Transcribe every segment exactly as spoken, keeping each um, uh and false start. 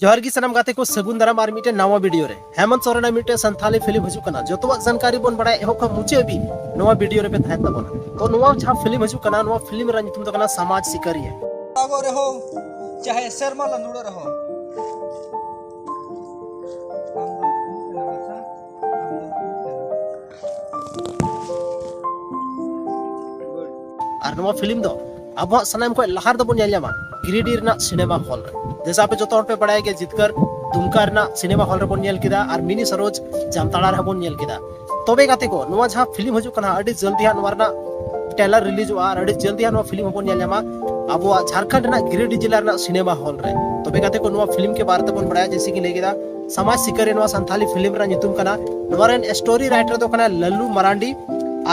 ᱡᱚᱦᱟᱨ ᱜᱮ ᱥᱟᱱᱟᱢ ᱜᱟᱛᱮ ᱠᱚ, ᱥᱟᱹᱜᱩᱱ ᱫᱟᱨᱟᱢ ᱟᱨ ᱢᱤᱫᱴᱮᱱ ᱱᱟᱣᱟ ᱵᱷᱤᱰᱤᱭᱳ ᱨᱮ᱾ ᱦᱮᱢᱚᱱᱛ ᱥᱚᱨᱮᱱᱟᱜ ᱢᱤᱫᱴᱮᱱ ᱥᱟᱱᱛᱷᱟᱞᱤ ᱯᱷᱤᱞᱢ ᱦᱤᱡᱩᱜ ᱠᱟᱱᱟ, ᱡᱚᱛᱚᱣᱟᱜ ᱡᱟᱱᱠᱟᱨᱤ ᱵᱚᱱ ᱵᱟᱲᱟᱭᱟ ᱮᱦᱚᱵ ᱠᱷᱚᱱ ᱢᱩᱪᱟᱹᱫ ᱦᱟᱹᱵᱤᱡ ᱱᱚᱣᱟ ᱵᱷᱤᱰᱤᱭᱳ ᱨᱮᱯᱮ ᱛᱟᱦᱮᱱ ᱛᱟᱵᱚᱱᱟ᱾ ᱛᱚ ᱱᱚᱣᱟ ᱡᱟᱦᱟᱸ ᱯᱷᱤᱞᱢ ᱦᱤᱡᱩᱜ ᱠᱟᱱᱟ, ᱱᱚᱣᱟ ᱯᱷᱤᱞᱢ ᱨᱮᱱᱟᱜ ᱧᱩᱛᱩᱢ ᱫᱚ ᱠᱟᱱᱟ ᱥᱟᱢᱟᱡᱽ ᱥᱤᱠᱟᱹᱨᱤᱭᱟᱹ᱾ ᱟᱜᱚ ᱨᱮᱦᱚᱸ ᱪᱟᱦᱮ ᱥᱮᱨᱢᱟ ᱞᱟᱹᱱᱩᱲ ᱨᱮᱦᱚᱸ᱾ ᱟᱨ ᱱᱚᱣᱟ ᱯᱷᱤᱞᱢ ᱫᱚ ᱟᱵᱚᱣᱟᱜ ᱥᱟᱱᱟᱢ ᱠᱷᱚᱱ ᱞᱟᱦᱟ ᱨᱮᱫᱚ ᱵᱚᱱ ᱧᱮᱞ ᱧᱟᱢᱟ ᱜᱤᱨᱤᱰᱤ ᱨᱮᱱᱟᱜ ᱥᱤᱱᱮᱢᱟ ᱦᱚᱞ ᱨᱮ᱾ ᱡᱮᱭᱥᱮ ᱟᱯᱮ ᱡᱚᱛᱚ ᱦᱚᱲ ᱯᱮ ᱵᱟᱲᱟᱭᱟ ᱜᱮ, ᱡᱤᱛᱠᱟᱹᱨ ᱫᱩᱢᱠᱟ ᱨᱮᱱᱟᱜ ᱥᱤᱱᱮᱢᱟ ᱦᱚᱞ ᱨᱮᱵᱚᱱ ᱧᱮᱞ ᱠᱮᱫᱟ ᱟᱨ ᱢᱤᱱᱤ ᱥᱟᱨᱳᱡᱽ ᱡᱟᱢᱛᱟᱲᱟ ᱨᱮᱦᱚᱸ ᱵᱚᱱ ᱧᱮᱞ ᱠᱮᱫᱟ᱾ ᱛᱚᱵᱮ ᱜᱟᱛᱮ ᱠᱚ, ᱱᱚᱣᱟ ᱡᱟᱦᱟᱸ ᱯᱷᱤᱞᱢ ᱦᱤᱡᱩᱜ ᱠᱟᱱᱟ, ᱟᱹᱰᱤ ᱡᱚᱞᱫᱤ ᱦᱟᱸᱜ ᱱᱚᱣᱟ ᱨᱮᱱᱟᱜ ᱴᱨᱮᱞᱟᱨ ᱨᱤᱞᱤᱡᱚᱜᱼᱟ ᱟᱨ ᱟᱹᱰᱤ ᱡᱚᱞᱫᱤ ᱦᱟᱸᱜ ᱱᱚᱣᱟ ᱯᱷᱤᱞᱢ ᱦᱚᱸᱵᱚᱱ ᱧᱮᱞ ᱧᱟᱢᱟ ᱟᱵᱚᱣᱟᱜ ᱡᱷᱟᱲᱠᱷᱚᱸᱰ ᱨᱮᱱᱟᱜ ᱜᱤᱨᱤᱰᱤ ᱡᱮᱞᱟ ᱨᱮᱱᱟᱜ ᱥᱤᱱᱮᱢᱟ ᱦᱚᱞ ᱨᱮ᱾ ᱛᱚᱵᱮ ᱜᱟᱛᱮ ᱠᱚ, ᱱᱚᱣᱟ ᱯᱷᱤᱞᱢ ᱠᱮ ᱵᱟᱨᱮ ᱛᱮᱵᱚᱱ ᱵᱟᱲᱟᱭᱟ, ᱡᱮᱭᱥᱮ ᱠᱤ ᱞᱟᱹᱭ ᱠᱮᱫᱟ, ᱥᱟᱢᱟᱡᱽ ᱥᱤᱠᱟᱹᱨᱤᱭᱟᱹ ᱱᱚᱣᱟ ᱥᱟᱱᱛᱷᱟᱞᱤ ᱯᱷᱤᱞᱢ ᱨᱮᱱᱟᱜ ᱧᱩᱛᱩᱢ ᱠᱟᱱᱟ᱾ ᱱᱚᱣᱟ ᱨᱮᱱ ᱥᱴᱳᱨᱤ ᱨᱟᱭᱴᱟᱨ ᱫᱚ ᱠᱟᱱᱟ ᱞᱟᱞᱩ ᱢᱟᱨᱟᱱᱰᱤ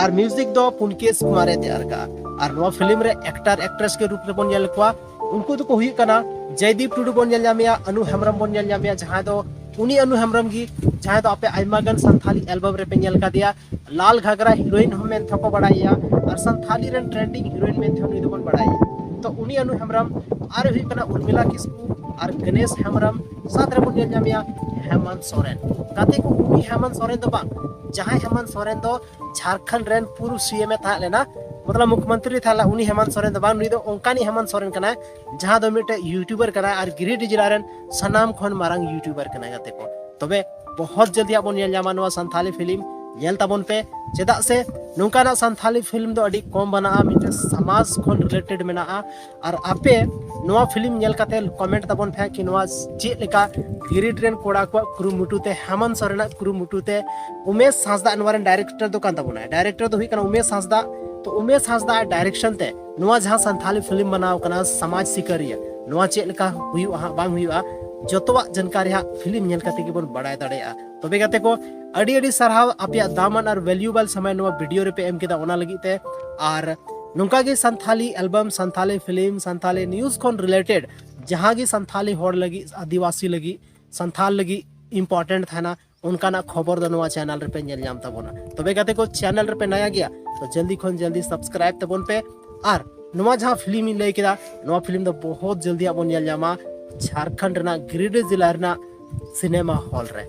ᱟᱨ ᱢᱤᱣᱡᱤᱠ ᱫᱚ ᱯᱩᱱᱠᱮᱥ ᱠᱩᱢᱟᱨ ᱮ ᱛᱮᱭᱟᱨ ᱠᱟᱜᱼᱟ᱾ ᱟᱨ ᱱᱚᱣᱟ ᱯᱷᱤᱞᱢ ᱨᱮ ᱮᱠᱴᱟᱨ ᱮᱠᱴᱨᱮᱥ ᱜᱮ ᱨᱩᱯ ᱨᱮᱵᱚᱱ ᱧᱮᱞ ᱠᱚᱣᱟ᱾ ᱩᱱᱠᱩ ᱫᱚᱠᱚ ᱦᱩᱭᱩᱜ ᱠᱟᱱᱟ ᱡᱚᱭᱫᱤᱯ ᱴᱩᱰᱩ ᱵᱚᱱ ᱧᱮᱞ ᱧᱟᱢᱮᱭᱟ, ᱟᱹᱱᱩ ᱦᱮᱢᱵᱨᱚᱢ ᱵᱚᱱ ᱧᱮᱞ ᱧᱟᱢᱮᱭᱟ, ᱡᱟᱦᱟᱸᱭ ᱫᱚ ᱩᱱᱤ ᱟᱹᱱᱩ ᱦᱮᱢᱵᱨᱚᱢ ᱜᱮ, ᱡᱟᱦᱟᱸᱭ ᱫᱚ ᱟᱯᱮ ᱟᱭᱢᱟ ᱜᱟᱱ ᱥᱟᱱᱛᱷᱟᱞᱤ ᱮᱞᱵᱟᱢ ᱨᱮᱯᱮ ᱧᱮᱞ ᱠᱟᱫᱮᱭᱟ, ᱞᱟᱞ ᱜᱷᱟᱜᱽᱨᱟ ᱦᱤᱨᱳᱭᱤᱱ ᱦᱚᱸ ᱢᱮᱱ ᱛᱮᱦᱚᱸ ᱠᱚ ᱵᱟᱲᱟᱭᱮᱭᱟ, ᱟᱨ ᱥᱟᱱᱛᱷᱟᱞᱤ ᱨᱮᱱ ᱴᱨᱮᱱᱰᱤᱝ ᱦᱤᱨᱳᱭᱤᱱ ᱢᱮᱱ ᱛᱮᱦᱚᱸ ᱩᱱᱤ ᱫᱚᱵᱚᱱ ᱵᱟᱲᱟᱭᱮᱭᱟ᱾ ᱛᱚ ᱩᱱᱤ ᱟᱹᱱᱩ ᱦᱮᱢᱵᱨᱚᱢ ᱟᱨ ᱦᱩᱭᱩᱜ ᱠᱟᱱᱟ ᱩᱨᱢᱤᱞᱟ ᱠᱤᱥᱠᱩ ᱟᱨ ᱜᱚᱱᱮᱥ ᱦᱮᱢᱵᱨᱚᱢ, ᱥᱟᱛ ᱨᱮᱵᱚᱱ ᱧᱮᱞ ᱧᱟᱢᱮᱭᱟ ᱦᱮᱢᱟᱱᱛ ᱥᱚᱨᱮᱱ᱾ ᱜᱟᱛᱮ ᱠᱚ, ᱩᱱᱤ ᱦᱮᱢᱟᱱᱛ ᱥᱚᱨᱮᱱ ᱫᱚ ᱵᱟᱝ, ᱡᱟᱦᱟᱸᱭ ᱦᱮᱢᱟᱱᱛ ᱥᱚᱨᱮᱱ ᱫᱚ ᱡᱷᱟᱲᱠᱷᱚᱸᱰ ᱨᱮᱱ ᱯᱩᱨᱩᱵ ᱥᱤ ᱮᱢ ᱮ ᱛᱟᱦᱮᱸ ᱞᱮᱱᱟ, ᱢᱚᱛᱞᱚᱵ ᱢᱩᱠᱷᱭᱚᱢᱚᱱᱛᱨᱤ ᱛᱟᱦᱮᱸ ᱞᱮᱱᱟ, ᱩᱱᱤ ᱦᱮᱢᱟᱱᱛ ᱥᱚᱨᱮᱱ ᱫᱚ ᱵᱟᱝ, ᱱᱩᱭ ᱫᱚ ᱚᱱᱠᱟᱱᱤᱡ ᱦᱮᱢᱟᱱᱛ ᱥᱚᱨᱮᱱ ᱠᱟᱱᱟᱭ, ᱡᱟᱦᱟᱸ ᱫᱚ ᱢᱤᱫᱴᱮᱡ ᱭᱩᱴᱩᱵᱟᱨ ᱠᱟᱱᱟᱭ ᱟᱨ ᱜᱤᱨᱤᱰᱤ ᱡᱮᱞᱟ ᱨᱮᱱ ᱥᱟᱱᱟᱢ ᱠᱷᱚᱱ ᱢᱟᱨᱟᱝ ᱭᱩᱴᱩᱵᱟᱨ ᱠᱟᱱᱟᱭ ᱜᱟᱛᱮ ᱠᱚ᱾ ᱛᱚᱵᱮ ᱵᱚᱦᱚᱛ ᱡᱚᱞᱫᱤ ᱦᱟᱸᱜ ᱵᱚᱱ ᱧᱮᱞ ᱧᱟᱢᱟ ᱱᱚᱣᱟ ᱥᱟᱱᱛᱷᱟᱞᱤ ᱯᱷᱤᱞᱢ, ᱧᱮᱞ ᱛᱟᱵᱚᱱ ᱯᱮ᱾ ᱪᱮᱫᱟᱜ ᱥᱮ ᱱᱚᱝᱠᱟᱱᱟᱜ ᱥᱟᱱᱛᱷᱟᱞᱤ ᱯᱷᱤᱞᱢ ᱫᱚ ᱟᱹᱰᱤ ᱠᱚᱢ ᱵᱮᱱᱟᱜᱼᱟ, ᱢᱤᱫᱴᱮᱱ ᱥᱚᱢᱟᱡᱽ ᱠᱷᱚᱱ ᱨᱤᱞᱮᱴᱮᱰ ᱢᱮᱱᱟᱜᱼᱟ᱾ ᱟᱨ ᱟᱯᱮ ᱱᱚᱣᱟ ᱯᱷᱤᱞᱢ ᱧᱮᱞ ᱠᱟᱛᱮ ᱠᱚᱢᱮᱱᱴ ᱛᱟᱵᱚᱱ ᱯᱮ ᱠᱤ ᱱᱚᱣᱟ ᱪᱮᱫ ᱞᱮᱠᱟ ᱜᱤᱨᱤᱰᱤ ᱨᱮᱱ ᱠᱚᱲᱟ ᱠᱚᱣᱟᱜ ᱠᱩᱨᱩᱢᱩᱴᱩ ᱛᱮ, ᱦᱮᱢᱟᱱᱛ ᱥᱚᱨᱮᱱᱟᱜ ᱠᱩᱨᱩᱢᱩᱴᱩ ᱛᱮ, ᱩᱢᱮᱥ ᱦᱟᱸᱥᱫᱟ ᱱᱚᱣᱟ ᱨᱮᱱ ᱰᱟᱭᱨᱮᱠᱴᱚᱨ ᱫᱚ ᱠᱟᱱ ᱛᱟᱵᱚᱱᱟᱭ᱾ ᱰᱟᱭᱨᱮᱠᱴᱚᱨ ᱫᱚ ᱦᱩᱭᱩᱜ ᱠᱟᱱᱟ ᱩᱢᱮᱥ ᱦᱟᱸᱥᱫᱟ᱾ ᱛᱚ ᱩᱢᱮᱥ ᱦᱟᱸᱥᱫᱟ ᱰᱟᱭᱨᱮᱠᱥᱚᱱ ᱛᱮ ᱱᱚᱣᱟ ᱡᱟᱦᱟᱸ ᱥᱟᱱᱛᱷᱟᱞᱤ ᱯᱷᱤᱞᱢ ᱵᱮᱱᱟᱣ ᱠᱟᱱᱟ ᱥᱟᱢᱟᱡᱽ ᱥᱤᱠᱟᱹᱨᱤᱭᱟᱹ, ᱱᱚᱣᱟ ᱪᱮᱫ ᱞᱮᱠᱟ ᱦᱩᱭᱩᱜᱼᱟ ᱦᱟᱸᱜ ᱵᱟᱝ ᱦᱩᱭᱩᱜᱼᱟ, ᱡᱚᱛᱚᱣᱟᱜ ᱡᱟᱱᱠᱟᱨᱤ ᱦᱟᱸᱜ ᱯᱷᱤᱞᱢ ᱧᱮᱞ ᱠᱟᱛᱮ ᱜᱮᱵᱚᱱ ᱵᱟᱲᱟᱭ ᱫᱟᱲᱮᱭᱟᱜᱼᱟ᱾ ᱛᱚᱵᱮ ᱜᱟᱛᱮ ᱠᱚ, ᱟᱹᱰᱤ ᱟᱹᱰᱤ ᱥᱟᱨᱦᱟᱣ ᱟᱯᱮᱭᱟᱜ ᱫᱟᱢᱟᱱ ᱟᱨ ᱵᱷᱮᱞᱩᱭᱮᱵᱚᱞ ᱥᱚᱢᱚᱭ ᱱᱚᱣᱟ ᱵᱷᱤᱰᱤᱭᱳ ᱨᱮᱯᱮ ᱮᱢ ᱠᱮᱫᱟ, ᱚᱱᱟ ᱞᱟᱹᱜᱤᱫ ᱛᱮ᱾ ᱟᱨ ᱱᱚᱝᱠᱟ ᱜᱮ Santali album, Santali film, Santali news ᱠᱷᱚᱱ ᱨᱤᱞᱮᱴᱮᱰ ᱡᱟᱦᱟᱸ ᱜᱮ ᱥᱟᱱᱛᱷᱟᱞᱤ ᱦᱚᱲ ᱞᱟᱹᱜᱤᱫ, ᱟᱹᱫᱤᱵᱟᱹᱥᱤ ᱞᱟᱹᱜᱤᱫ, ᱥᱟᱱᱛᱷᱟᱞ ᱞᱟᱹᱜᱤᱫ ᱤᱢᱯᱚᱨᱴᱮᱱᱴ ᱛᱟᱦᱮᱱᱟ, ᱚᱱᱠᱟᱱᱟᱜ ᱠᱷᱚᱵᱚᱨ ᱫᱚ ᱱᱚᱣᱟ ᱪᱮᱱᱮᱞ ᱨᱮᱯᱮ ᱧᱮᱞ ᱧᱟᱢ ᱛᱟᱵᱚᱱᱟ᱾ ᱛᱚᱵᱮ ᱜᱟᱛᱮ ᱠᱚ, ᱪᱮᱱᱮᱞ ᱨᱮᱯᱮ ᱱᱟᱭᱟ ᱜᱮᱭᱟ ᱛᱚ ᱡᱚᱞᱫᱤ ᱠᱷᱚᱱ ᱡᱚᱞᱫᱤ ᱥᱟᱵᱥᱠᱨᱟᱭᱤᱵ ᱛᱟᱵᱚᱱ ᱯᱮ᱾ ᱟᱨ ᱱᱚᱣᱟ ᱡᱟᱦᱟᱸ ᱯᱷᱤᱞᱢ ᱤᱧ ᱞᱟᱹᱭ ᱠᱮᱫᱟ, ᱱᱚᱣᱟ ᱯᱷᱤᱞᱢ ᱫᱚ ᱵᱚᱦᱩᱛ ᱡᱚᱞᱫᱤ ᱦᱟᱸᱜ ᱵᱚᱱ ᱧᱮᱞ ᱧᱟᱢᱟ᱾ ᱡᱷᱟᱲᱠᱷᱚᱸᱰ ᱨᱮᱱᱟᱜ ᱜᱤᱨᱤᱰᱤ ᱡᱮᱞᱟ ᱨᱮᱱᱟᱜ ᱥᱤᱱᱮᱢᱟ ᱦᱚᱞ ᱨᱮ᱾